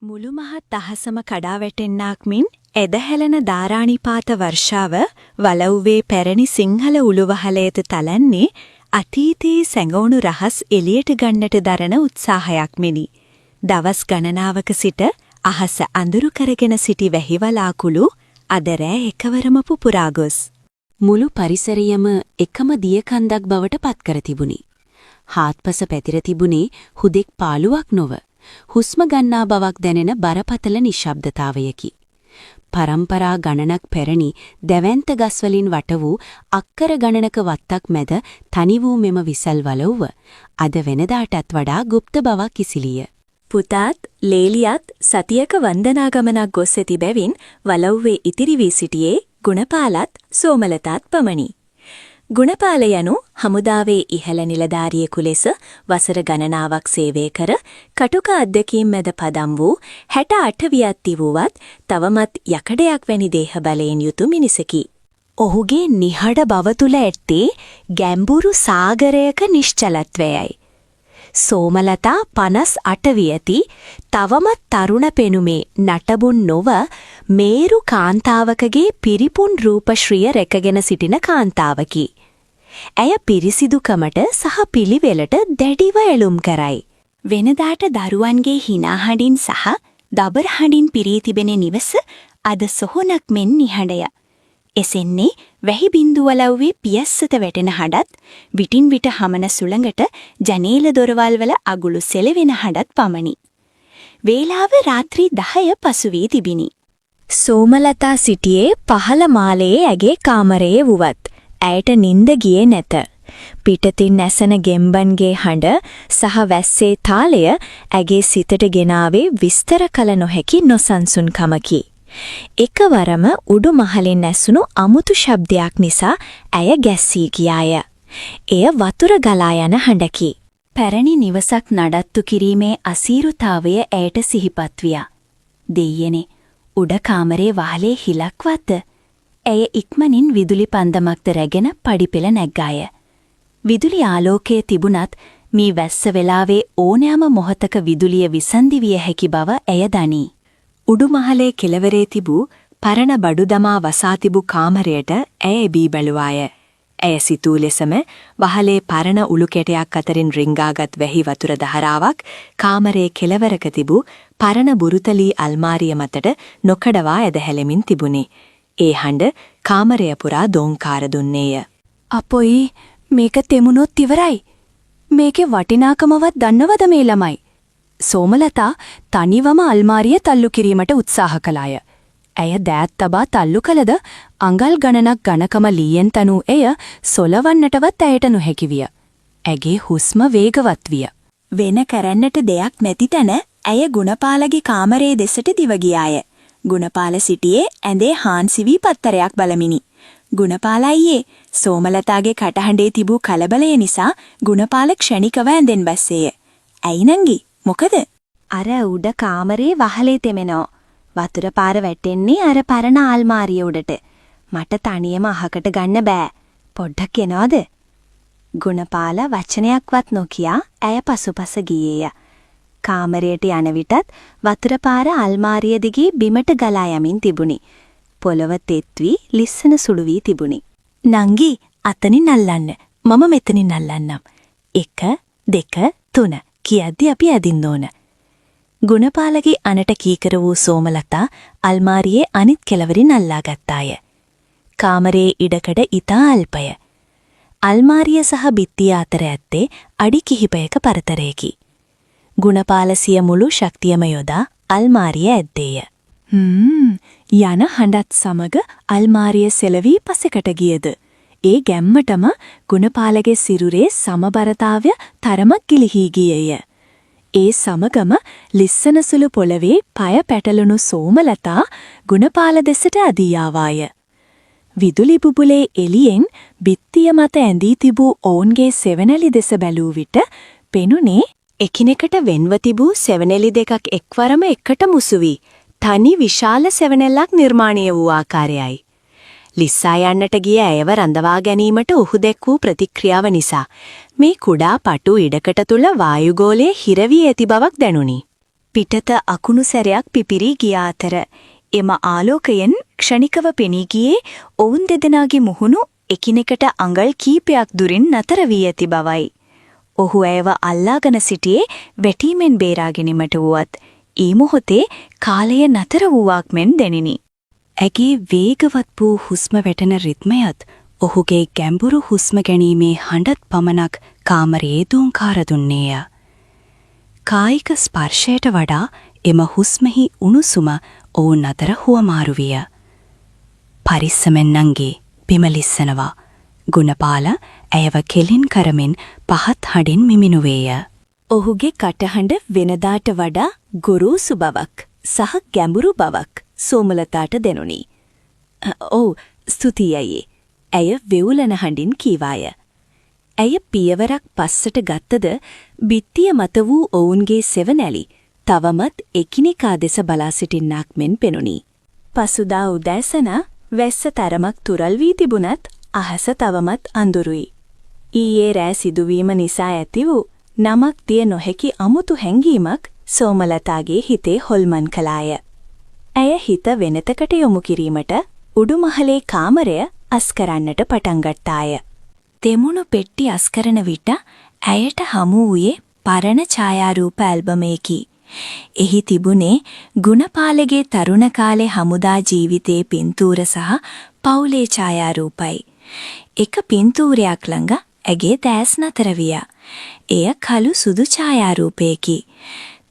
මුළු මහත් අහසම කඩා වැටෙන්නාක් මෙන් ඇදහැළෙන ධාරානිපාත වර්ෂාව වලව්වේ පැරණි සිංහල උළුවහලයට තලන්නේ අතීතයේ සැඟවුණු රහස් එළියට ගන්නට දරන උත්සාහයක් මෙනි. දවස් ගණනාවක සිට අහස අඳුරු කරගෙන සිටි වැහි වලාකුළු අද රෑ එකවරම පුපුරා ගොස් මුළු පරිසරයම එකම දිය කන්දක් බවට පත්කර තිබුණි. හාත්පස පැතිර තිබුණේ හුදෙක් පාළුවක් නොව හුස්ම ගන්නා බවක් දැනෙන බරපතල නිශ්ශබ්දතාවයකි. පරම්පරා ගණනක් පැරණි දැවැන්ත ගස්වලින් වට වූ අක්කර ගණනක වත්තක් මැද තනි වූ මෙම විසල් වලව්ව අද වෙනදාටත් වඩා ගුප්ත බවක් ඉසිලිය. පුතාත් ලේලියත් සතියක වන්දනා ගමනක් ගොස් ඇති බැවින් වලව්වේ ඉතිරි වී සිටියේ ගුණපාලත් සෝමලතාත් පමණි. ගුණපාල යනු හමුදාවේ ඉහළ නිලධාරියෙකු ලෙස වසර ගණනාවක් සේවය කර කටුක අත්දැකීම් මැද පදම් වූ 68 වියත් වූවත් තවමත් යකඩයක් වැනි දේහ බලයෙන් යුතු මිනිසකි. ඔහුගේ නිහඬ බව තුල ඇත්තේ ගැඹුරු සාගරයක නිශ්චලත්වයයි. සෝමලතා 58 වියති තවමත් තරුණ පෙනුමේ නටබුන් නොව මේරු කාන්තාවකගේ පිරිපුන් රූපශ්‍රිය රැකගෙන සිටින කාන්තාවකි. ඇය පිරිසිදුකමට සහ පිළිවෙලට දැඩිව ඇලුම් කරයි. වෙනදාට දරුවන්ගේ හිනා හඬින් සහ දබර හඬින් පිරී තිබෙන නිවස අද සොහොනක් මෙන් නිහඬය. එසෙන්නේ වැහි බින්දු වලව්වේ පියස්සත වැටෙන හඬත්, විටින් විට හමන සුළඟට ජනේල දොරවල් වල අගුළු සෙලවෙන හඬත් පමණි. වේලාව රාත්‍රී 10 පසු වී තිබිණි. සෝමලතා සිටියේ පහළ මාලයේ ඇගේ කාමරයේ වුවත් ඇයට නින්ද ගියේ නැත. පිටතින් ඇසෙන ගෙම්බන්ගේ හඬ සහ වැස්සේ තාලය ඇගේ සිතට ගෙනාවේ විස්තර කළ නොහැකි නොසන්සුන්කමකි. එකවරම උඩු මහලින් ඇසුණු අමුතු ශබ්දයක් නිසා ඇය ගැස්සී ගියාය. එය වතුර ගලා යන හඬකි. පැරණි නිවසක් නඩත්තු කිරීමේ අසීරුතාවය ඇයට සිහිපත් විය. දෙයියනේ, උඩ කාමරේ වහලේ හිලක්වත්ද? ඇය ඉක්මනින් විදුලි පන්දමක්ද රැගෙන පඩිපෙළ නැග්ගාය. විදුලි ආලෝකය තිබුණත් මේ වැස්ස වෙලාවේ ඕනෑම මොහොතක විදුලිය විසන්ධි විය හැකි බව ඇය දනී. උඩුමහලේ කෙළවරේ තිබූ පරණ බඩු දමා වසා තිබූ කාමරයට ඇය එබී බැලුවාය. ඇය සිතූ ලෙසම වහලේ පරණ උළු කැටයක් අතරින් රිංගාගත් වැහි වතුර ධාරාවක් කාමරයේ කෙළවරක තිබූ පරණ බුරුතලී අල්මාරිය මතට නොකඩවා ඇදහැලෙමින් තිබුණි. ඒ හඬ කාමරය පුරා දෝංකාර දුන්නේය. අපොයි, මේක තෙමුණොත් ඉවරයි. මේකේ වටිනාකමවත් දන්නවද මේ ළමයි? සෝමලතා තනිවම අල්මාරිය තල්ලු කිරීමට උත්සාහ කළාය. ඇය දෑත් තබා තල්ලු කළද අඟල් ගණනක් ඝනකම ලීයෙන් තනූ එය සොලවන්නටවත් ඇයට නොහැකි විය. ඇගේ හුස්ම වේගවත් විය. වෙන කරන්නට දෙයක් නැති තැන ඇය ගුණපාලගේ කාමරයේ දෙසට දිව ගියාය. ගුණපාල සිටියේ ඇඳේ හාන්සි වී පත්තරයක් බලමිනි. ගුණපාල අයියේ, සෝමලතාගේ කටහඬේ තිබූ කලබලය නිසා ගුණපාල ක්ෂණිකව ඇඳෙන් බැස්සේය. ඇයි නංගි, මොකද? අර උඩ කාමරේ වහලේ තෙමෙනවා. වතුර පාර වැටෙන්නේ අර පරණ අල්මාරිය උඩට. මට තනියම අහකට ගන්න බෑ. පොඩ්ඩක් එනවද? ගුණපාල වචනයක්වත් නොකියා ඇය පසුපස ගියේය. කාමරයට යන විටත් වතුර පාර අල්මාරිය දිගේ බිමට ගලා යමින් තිබුණි. පොළව තෙත් වී ලිස්සන සුළු වී තිබුණි. නංගි, අතනින් අල්ලන්න. මම මෙතනින් අල්ලන්නම්. 1 2 3 කියද්දි අපි ඇදින්න ඕන. ගුණපාලගේ අනට කීකර වූ සෝමලතා අල්මාරියේ අනිත් කෙළවරින් අල්ලා ගත්තාය. කාමරයේ ඉඩකඩ ඉතා අල්පය. අල්මාරිය සහ බිත්තිය අතර ඇත්තේ අඩි කිහිපයක පරතරයකි. ගුණපාල සිය මුළු ශක්තියම යොදා අල්මාරිය ඇද්දේය. යන හඬත් සමග අල්මාරිය සෙලවී පසෙකට ගියද, ඒ ගැම්මටම ගුණපාලගේ සිරුරේ සමබරතාවය තරමක් ගිලිහී ගියේය. ඒ සමගම ලිස්සන සුළු පොළවේ පය පැටලුණු සෝමලතා ගුණපාල දෙසට ඇදී ආවාය. විදුලි බුබුලේ එළියෙන් බිත්තිය මත ඇඳී තිබූ ඔවුන්ගේ සෙවණැලි දෙස බැලූ විට පෙනුනේ එකිනෙකට වෙන්ව තිබූ සෙවණැලි දෙකක් එක්වරම එකට මුසු වී තනි විශාල සෙවණැල්ලක් නිර්මාණය වූ ආකාරයයි. ලිස්සා යන්නට ගිය ඇයව රඳවා ගැනීමට ඔහු දැක් වූ ප්‍රතික්‍රියාව නිසා මේ කුඩා පටු ඉඩකට තුල වායුගෝලය හිර වී ඇති බවක් දැනුනි. පිටත අකුණු සැරයක් පිපිරී ගිය අතර එම ආලෝකයෙන් ක්ෂණිකව පෙනී ගියේ ඔවුන් දෙදෙනාගේ මුහුණු එකිනෙකට අඟල් කීපයක් දුරින් නතර වී ඇති බවයි. ඔහු ඇයව අල්ලාගෙන සිටියේ වැටීමෙන් බේරා ගැනීමට වුවත් ඒ මොහොතේ කාලය නතර වූවක් මෙන් දැනිනි. ඇගේ වේගවත් වූ හුස්ම වැටෙන රිද්මයත් ඔහුගේ ගැඹුරු හුස්ම ගැනීමේ හඬත් පමණක් කාමරයේ දූංකාර දුන්නේය. කායික ස්පර්ශයට වඩා එම හුස්මෙහි උණුසුම ඔවුන් අතර හුවමාරු විය. පරිස්සමෙන් නංගි බිම ලිස්සනවා. ගුණපාල ඇයව කෙලින් කරමින් පහත් හඬින් මිමිණුවේය. ඔහුගේ කටහඬ වෙනදාට වඩා ගොරෝසු බවක් සහ ගැඹුරු බවක් සෝමලතාට දැනුනි. "ඔව් ස්තුතියි අයියේ." ඇය වෙවුලන හඬින් කීවාය. ඇය පියවරක් පස්සට ගත්තද බිත්තිය මත වූ ඔවුන්ගේ සෙවණැලි තවමත් එකිනෙකා දෙස බලා සිටින්නාක් මෙන් පෙනුනි. පසුදා උදෑසන වැස්ස තරමක් තුරල් වී තිබුණත් අහස තවමත් අඳුරුයි. ඊයේ රෑ සිදුවීම නිසා ඇති වූ නමක් දිය නොහැකි අමුතු හැඟීමක් සෝමලතාගේ හිතේ හොල්මන් කළාය. ඇය හිත වෙනතකට යොමු කිරීමට උඩුමහලේ කාමරය අස් කරන්නට පටන් ගත්තාය. දෙමුණු පෙට්ටි අස් කරන විට ඇයට හමු වූයේ පරණ ඡායාරූප ඇල්බමයකි. එහි තිබුණේ ගුණපාලගේ තරුණ කාලේ හමුදා ජීවිතයේ පින්තූර සහ පවුලේ ඡායාරූපයි. එක පින්තූරයක් ළඟ ඇගේ දෑස් නතර විය. එය කළු සුදු ඡායාරූපයකි.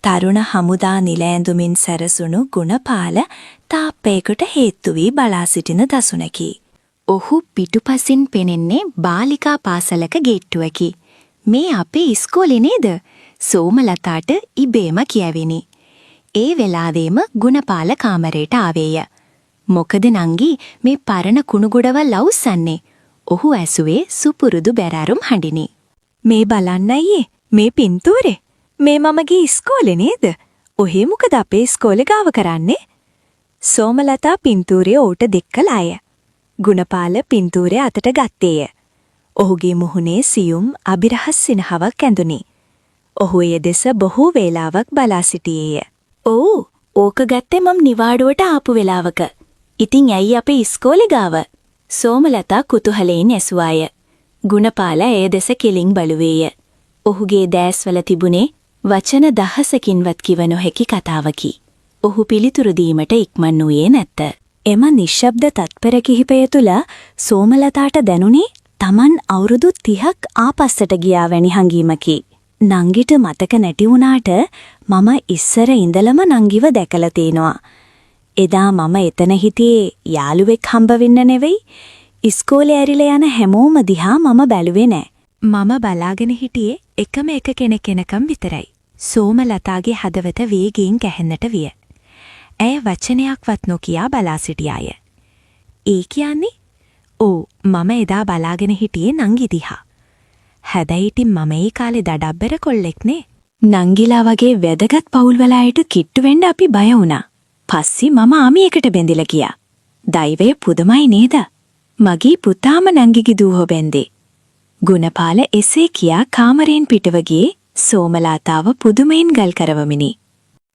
තරුණ හමුදා නිල ඇඳුමින් සැරසුණු ගුණපාල තාප්පයකට හේත්තු වී බලා සිටින දසුනකි. ඔහු පිටුපසින් පෙනෙන්නේ බාලිකා පාසලක ගේට්ටුවකි. මේ අපේ ඉස්කෝලේ නේද? සෝමලතාට ඉබේම කියවිනි. ඒ වෙලාවේම ගුණපාල කාමරයට ආවේය. මොකද නංගි මේ පරණ කුණු ගොඩවල් අවුස්සන්නේ? ඔහු ඇසුවේ සුපුරුදු බැරෑරුම් හඬිනි. මේ බලන්න අයියේ මේ පින්තූරේ. මේ මම ගිය ඉස්කෝලේ නේද? ඔහේ මොකද අපේ ඉස්කෝලේ ගාව කරන්නේ? සෝමලතා පින්තූරය ඔහුට දෙක්කලාය. ගුණපාල පින්තූරය අතට ගත්තේය. ඔහුගේ මුහුණේ සියුම් අබිරහස් සිනහවක් ඇඳුනි. ඔහු එය දෙස බොහෝ වේලාවක් බලා සිටියේය. ඔව් ඕක ගත්තේ මම නිවාඩුවට ආපු වෙලාවක. ඉතින් ඇයි අපේ ඉස්කෝලේ ගාව? සෝමලතා කුතුහලයෙන් ඇසුවාය. ගුණපාල එය දෙස කෙලින් බලුවේය. ඔහුගේ දෑස්වල තිබුණේ වචන දහසකින්වත් කිව නොහැකි කතාවකි. ඔහු පිළිතුරු දීමට ඉක්මන් වූයේ නැත. එම නිශ්ශබ්ද තත්පර කිහිපය තුළ සෝමලතාට දැනුනේ තමන් අවුරුදු 30ක් ආපස්සට ගියා වැනි හැඟීමකි. නංගිට මතක නැති වුණාට මම ඉස්සර ඉඳලම නංගිව දැකලා තිනවා. එදා මම එතන හිටියේ යාළුවෙක් හම්බ වෙන්න නෙවෙයි. ඉස්කෝලේ ඇරිලා යන හැමෝම දිහා මම බැලුවේ නෑ. මම බලාගෙන හිටියේ එකම එක කෙනෙක් එනකම් විතරයි. සෝමලතාගේ හදවත වේගයෙන් ගැහෙන්නට විය. ඇය වචනයක්වත් නොකියා බලා සිටියාය. ඒ කියන්නේ ඔව් මම එදා බලාගෙන හිටියේ නංගි දිහා. හැබැයි ඉතින් මම ඒ කාලේ දඩබ්බර කොල්ලෙක්නේ. නංගිලා වගේ වැදගත් පවුල්වල අයට කිට්ටු වෙන්න අපි බය වුණා. පස්සේ මම ආමි එකට බැඳිලා ගියා. දෛවය පුදුමයි නේද? මගේ පුතාම නංගිගේ දුවව බැන්දේ. ගුණපාල එසේ කියා කාමරයෙන් පිටව ගියේ සෝමලාතාව පුදුමයෙන් ගල් කරවමිනි.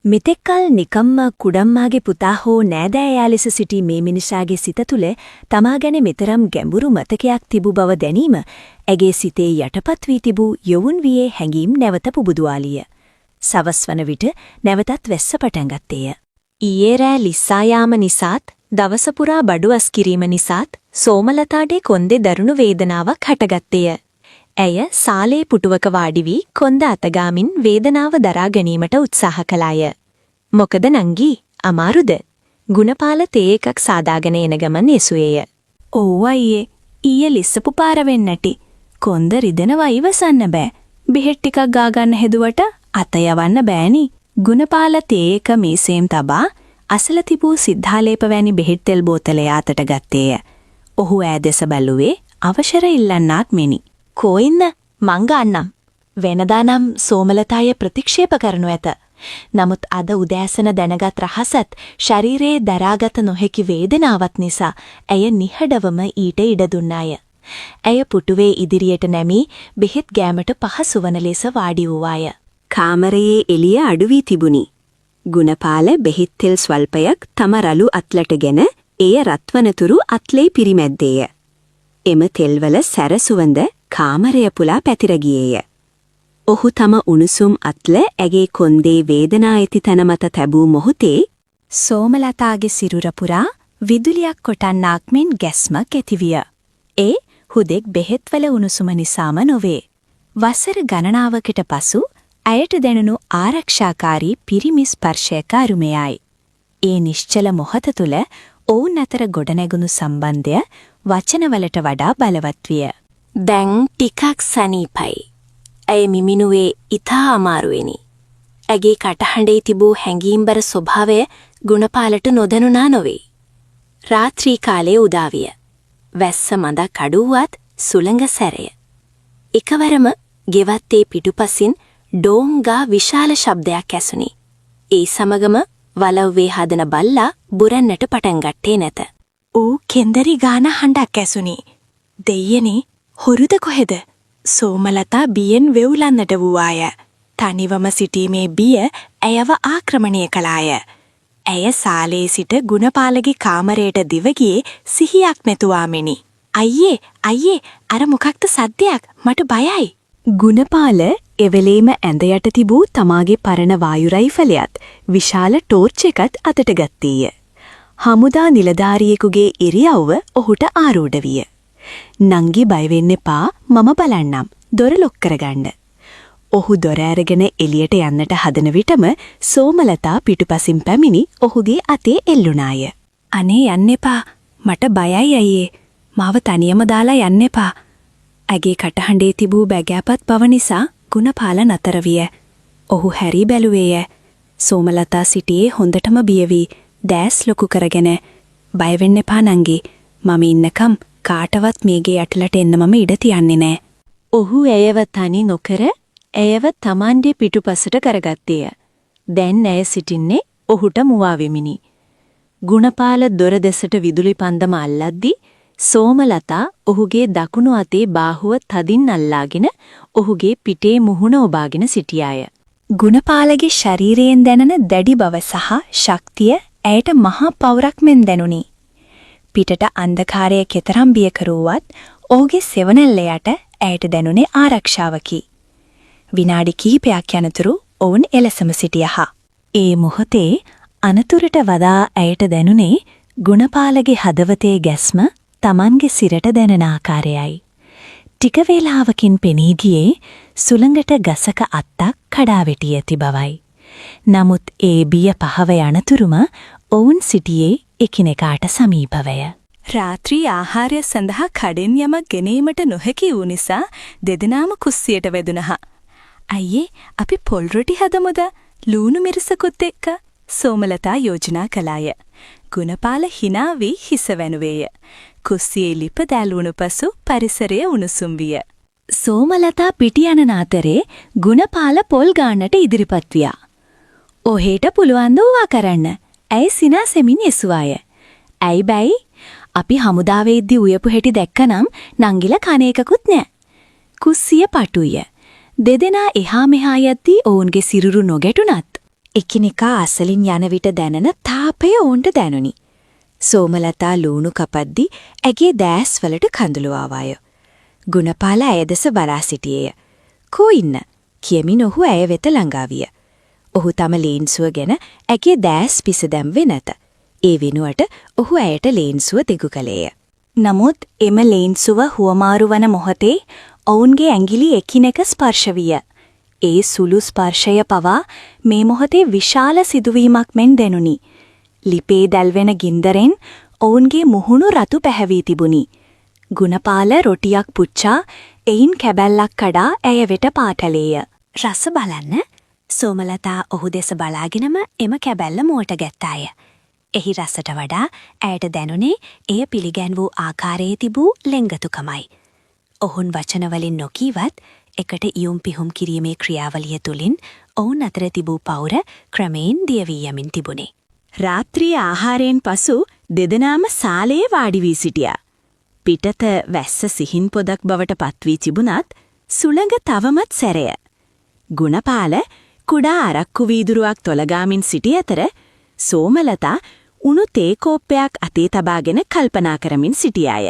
මෙතෙක් කල් නිකම්ම කුඩම්මාගේ පුතා හෝ නෑදෑයා ලෙස සිටි මේ මිනිසාගේ සිත තුළ තමා ගැන මෙතරම් ගැඹුරු මතකයක් තිබූ බව දැනීම ඇගේ සිතේ යටපත් වී තිබූ යොවුන් වියේ හැඟීම් නැවත පුබුදුවාලිය. සවස් වන විට නැවතත් වැස්ස පටන් ගත්තේය. ඊයේ රෑ ලිස්සා යාම නිසාත් දවස පුරා බඩු අස් කිරීම නිසාත් සෝමලතාගේ කොන්දේ දරුණු වේදනාවක් හටගත්තේය. ඇය සාලේ පුටුවක වාඩි වී කොන්ද අතගාමින් වේදනාව දරා ගැනීමට උත්සාහ කළාය. මොකද නංගි අමාරුද? ගුණපාල තේ එකක් සාදාගෙන එන ගමන් ඇසුවේය. ඔව් අයියේ ඊයේ ලිස්සපු පාර වෙන්නටි. කොන්ද රිදෙනවා ඉවසන්න බෑ. බෙහෙත් ටිකක් ගා ගන්න හැදුවට අත යවන්න බෑනි. ගුණපාල තේ එක මේසෙන් තබා අසල තිබූ සිද්ධාලේප වැනි බෙහෙත් තෙල් බෝතලය අතට ගත්තේය. ඔහු ඈ දෙස බැලුවේ අවසර ඉල්ලන්නාක් මෙනි. කෝ ඉන්න මං ගන්නම්. වෙනදා නම් සෝමලතාය ප්‍රතික්ෂේප කරනු ඇත. නමුත් අද උදෑසන දැනගත් රහසත් ශරීරයේ දරාගත නොහැකි වේදනාවත් නිසා ඇය නිහඬවම ඊට ඉඩ දුන්නාය. ඇය පුටුවේ ඉදිරියට නැමී බෙහෙත් ගෑමට පහසු වන ලෙස වාඩි වූවාය. කාමරයේ එළිය අඩු වී තිබුණි. ගුණපාල බෙහෙත් තෙල් ස්වල්පයක් තම රළු අත්ලටගෙන එය රත්වනතුරු අත්ලේ පිරිමැද්දේය. එම තෙල්වල සැර සුවඳ කාමරය පුලා පැතිර ගියේය. ඔහු තම උණුසුම් අත්ල ඇගේ කොන්දේ වේදනා ඇති තැන මත තැබූ මොහොතේ සෝමලතාගේ සිරුර පුරා විදුලියක් කොටන්නාක් මෙන් ගැස්මක් ඇතිවිය. ඒ හුදෙක් බෙහෙත්වල උණුසුම නිසාම නොවේ. වසර ගණනාවකට පසු ඇයට දැනුණු ආරක්ෂාකාරී පිරිමි ස්පර්ශයක අරුමයයි. ඒ නිශ්චල මොහොත තුළ ඔවුන් අතර ගොඩනැගුණු සම්බන්ධය වචනවලට වඩා බලවත් විය. දැන් ටිකක් සනීපයි. ඇය මිමිනුවේ ඉතා අමාරුවෙනි. ඇගේ කටහඬේ තිබූ හැඟීම්බර ස්වභාවය ගුණපාලට නොදැනුණා නොවේ. රාත්‍රී කාලය උදා විය. වැස්ස මඳක් අඩු වුවත් සුළඟ සැරය. එකවරම ගෙවත්තේ පිටුපසින් ඩෝං ගා විශාල ශබ්දයක් ඇසුණි. ඒ සමගම වලව්වේ හදන බල්ලා බුරන්නට පටන් ගත්තේ නැත. ඌ කෙන්දරි ගාන හඬක් ඇසුණි. දෙයියනේ, හොරුද කොහෙද? සෝමලතා බියෙන් වෙවුලන්නට වූවාය. තනිවම සිටීමේ බිය ඇයව ආක්‍රමණය කළාය. ඇය සාලේ සිට ගුණපාලගේ කාමරයට දිව ගියේ සිහියක් නැතුවා මෙනි. අයියේ, අයියේ, අර මොකක්ද සද්දයක්? මට බයයි. ගුණපාල එවෙලේම ඇඳ යට තිබූ තමාගේ පරණ වායු රයිෆලයත් විශාල ටෝර්ච් එකත් අතට ගත්තේය. හමුදා නිලධාරියෙකුගේ ඉරියව්ව ඔහුට ආරූඪ විය. නංගි බය වෙන්න එපා, මම බලන්නම්. දොර ලොක් කරගන්න. ඔහු දොර ඇරගෙන එළියට යන්නට හදන විටම සෝමලතා පිටුපසින් පැමිණි ඔහුගේ අතේ එල්ලුණාය. අනේ යන්න එපා. මට බයයි අයියේ. මාව තනියම දාලා යන්න එපා. ඇගේ කටහඬේ තිබූ බැගෑපත් බව නිසා ගුණපාල නතර විය. ඔහු හැරී බැලුවේය. සෝමලතා සිටියේ හොඳටම බිය වී දෑස් ලොකු කරගෙන. බය වෙන්න එපා නංගි. මම ඉන්නකම් කාටවත් මේ ගේ ඇතුළට එන්න මම ඉඩ තියන්නේ නෑ. ඔහු ඇයව තනි නොකර ඇයව තමන්ගේ පිටුපසට කරගත්තේය. දැන් ඇය සිටින්නේ ඔහුට මුවා වෙමිනි. ගුණපාල දොර දෙසට විදුලි පන්දම අල්ලද්දී සෝමලතා ඔහුගේ දකුණු අතේ බාහුව තදින් අල්ලාගෙන ඔහුගේ පිටේ මුහුණ ඔබාගෙන සිටියාය. ගුණපාලගේ ශරීරයෙන් දැනෙන දැඩි බව සහ ශක්තිය ඇයට මහා පවුරක් මෙන් දැනුනි. පිටට අන්ධකාරය කෙතරම් බිය කරුවත් ඔහුගේ සෙවණැල්ල යට ඇයට දැනුනේ ආරක්ෂාවකි. විනාඩි කිහිපයක් යනතුරු ඔවුන් එලෙසම සිටියහ. ඒ මොහොතේ අනතුරට වදා ඇයට දැනුනේ ගුණපාලගේ හදවතේ ගැස්ම තමන්ගේ සිරට දැනෙන ආකාරයයි. ටික වේලාවකින් පෙනී ගියේ සුළඟට ගසක අත්තක් කඩා වැටී ඇති බවයි. නමුත් ඒ බිය පහව යනතුරුම ඔවුන් සිටියේ එකිනෙකාට සමීපවය. රාත්‍රී ආහාරය සඳහා කඩෙන් යමක් ගෙනීමට නොහැකි වූ නිසා දෙදෙනාම කුස්සියට වැදුනහ. අයියේ, අපි පොල් රොටි හදමුද? ලූණු මිරිසකුත් එක්ක, සෝමලතා යෝජනා කළාය. ගුණපාල හිනා වී හිස වැනුවේය. කුස්සියේ ලිප දැල්වුණු පසු පරිසරය උණුසුම් විය. සෝමලතා පිටි යන අතරේ ගුණපාල පොල් ගාන්නට ඉදිරිපත් වියා. ඔහෙට පුළුවන් ද ඕවා කරන්න? ඇය සිනාසෙමින් ඇසුවාය. ඇයි බැයි? අපි හමුදාවේ ඉද්දි උයපු හැටි දැක්කනම් නංගිලා කන එකකුත් නෑ. කුස්සිය පටුය. දෙදෙනා එහා මෙහා යද්දී ඔවුන්ගේ සිරුරු නොගැටුණත් එකිනෙකා අසලින් යන විට දැනෙන තාපය ඔවුන්ට දැනුනි. සෝමලතා ලූණු කපද්දි ඇගේ දෑස් වලට කඳුළු ආවාය. ගුණපාල ඇය දෙස බලා සිටියේය. කෝ ඉන්න කියමින් ඔහු ඇය වෙත ළඟා විය. ඔහු තම ලේන්සුව ගැන ඇගේ දෑස් පිස දැම්වේ නැත. ඒ වෙනුවට ඔහු ඇයට ලේන්සුව දිගු කළේය. නමුත් එම ලේන්සුව හුවමාරු වන මොහොතේ ඔවුන්ගේ ඇඟිලි එකිනෙක ස්පර්ශ විය. ඒ සුළු ස්පර්ශය පවා මේ මොහොතේ විශාල සිදුවීමක් මෙන් දැනුනි. ලිපේ දැල්වෙන ගින්දරෙන් ඔවුන්ගේ මුහුණු රතු පැහැවී තිබුණි. ගුණපාල රොටියක් පුච්චා එයින් කැබැල්ලක් කඩා ඇය වෙත පාටලේය. රස බලන්න, සෝමලතා ඔහු දෙස බලාගෙනම එම කැබැල්ල මුවට ගැත්තාය. එහි රසට වඩා ඇයට දැනුනේ එය පිළිගැන් වූ ආකාරයේ තිබූ ලෙන්ගතුකමයි. ඔවුන් වචනවලින් නොකීවත් එකට ඉයුම් පිහුම් කිරීමේ ක්‍රියාවලිය තුළින් ඔවුන් අතර තිබූ පවුර ක්‍රමයෙන් දියවී යමින් තිබුණේ. රාත්‍රී ආහාරයෙන් පසු දෙදෙනාම සාලයේ වාඩි වී සිටියා. පිටත වැස්ස සිහින් පොදක් බවට පත්වී තිබුණත් සුළඟ තවමත් සැරය. ගුණපාල කුඩා අරක්කු වීදුරුවක් තොලගාමින් සිටි අතර සෝමලතා උණු තේ කෝප්පයක් අතේ තබාගෙන කල්පනා කරමින් සිටියාය.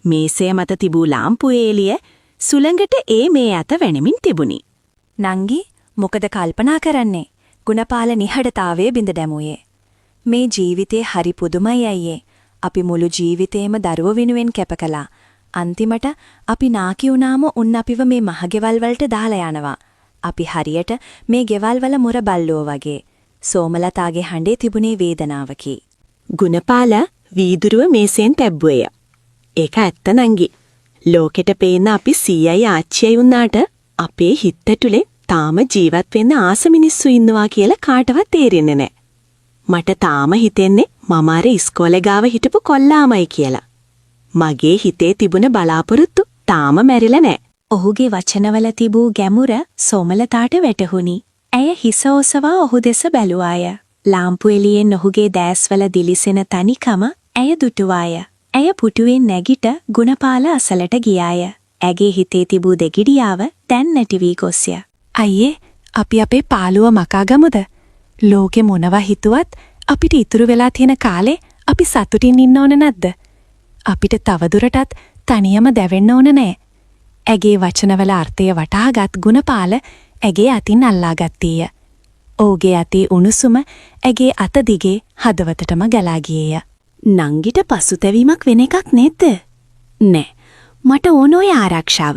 මේසය මත තිබූ ලාම්පුවේ එළිය සුළඟට ඒ මේ අත වෙනමින් තිබුණි. නංගි, මොකද කල්පනා කරන්නේ? ගුණපාල නිහඬතාවය බිඳ දැමුවේ. මේ ජීවිතේ හරි පුදුමයි අයියේ. අපි මුළු ජීවිතේම දරුවෝ වෙනුවෙන් කැප කළා. අන්තිමට අපි නාකි වුණාම උන් අපිව මේ මහගෙවල් වලට දාලා යනවා. අපි හරියට මේ ගෙවල් වල මුර බල්ලෝ වගේ. සෝමලතාගේ හඬේ තිබුණේ වේදනාවකි. ගුණපාල වීදුරුව මේසෙන් තැබ්බුවේය. ඒක ඇත්ත නංගි. ලෝකෙට පේන අපි සීයයි ආච්චියයි වුණාට අපේ හිත ඇතුලේ තාම ජීවත් වෙන්න ආස මිනිස්සු ඉන්නවා කියලා කාටවත් තේරෙන්නේ නැහැ. මට තාම හිතෙන්නේ මම අර ඉස්කෝලේ ගාව හිටපු කොල්ලාමයි කියලා. මගේ හිතේ තිබුණ බලාපොරොත්තු තාම මැරිලා නැහැ. ඔහුගේ වචනවල තිබූ ගැමුර සෝමලතාට වැටහුණි. ඇය හිස ඔසවා ඔහු දෙස බැලුවාය. ලාම්පු එළියෙන් ඔහුගේ දෑස්වල දිලිසෙන තනිකම ඇය දුටුවාය. ඇය පුටුවෙන් නැගිට ගුණපාල අසලට ගියාය. ඇගේ හිතේ තිබූ දෙගිඩියාව දැන් නැති වී ගොස්ය. අයියේ, අපි අපේ පාළුව මකා ගමුද? ලෝකෙ මොනවා හිතුවත් අපිට ඉතුරු වෙලා තියෙන කාලේ අපි සතුටින් ඉන්න ඕන නැද්ද? අපිට තවදුරටත් තනියම දැවෙන්න ඕන නෑ. ඇගේ වචනවල අර්ථය වටහාගත් ගුණපාල ඇගේ අතින් අල්ලා ගත්තේය. ඔහුගේ අතේ උණුසුම ඇගේ අත දිගේ හදවතටම ගලා ගියේය. නංගිට පසුතැවීමක් වෙන එකක් නේද? නෑ. මට ඕන ඔය ආරක්ෂාව.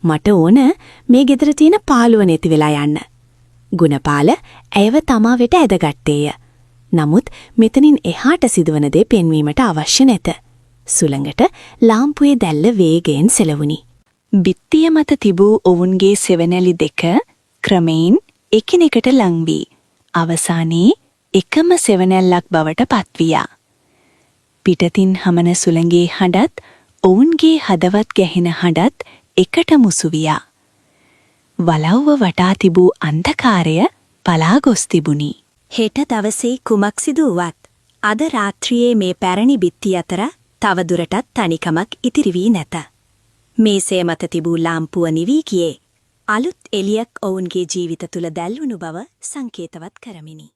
මට ඕන මේ ගෙදර තියෙන පාළුව නැති වෙලා යන්න. ගුණපාල ඇයව තමා වෙත ඇදගත්තේය. නමුත් මෙතනින් එහාට සිදුවන දේ පෙන්වීමට අවශ්‍ය නැත. සුළඟට ලාම්පුවේ දැල්ල වේගයෙන් සෙලවුණි. බිත්තිය මත තිබූ ඔවුන්ගේ සෙවණැලි දෙක ක්‍රමයෙන් එකිනෙකට ලං වී අවසානයේ එකම සෙවණැල්ලක් බවට පත්වියා. පිටතින් හමන සුළඟේ හඬත් ඔවුන්ගේ හදවත් ගැහෙන හඬත් එකට මුසු වියා. වලව්ව වටා තිබූ අන්ධකාරය පලා ගොස් තිබුණි. හෙට දවසේ කුමක් සිදු වුවත් අද රාත්‍රියේ මේ පැරණි බිත්ති අතර තව දුරටත් තනිකමක් ඉතිරි වී නැත. මේසය මත තිබූ ලාම්පුව නිවී ගියේ අලුත් එළියක් ඔවුන්ගේ ජීවිත තුළ දැල්වුණු බව සංකේතවත් කරමිනි.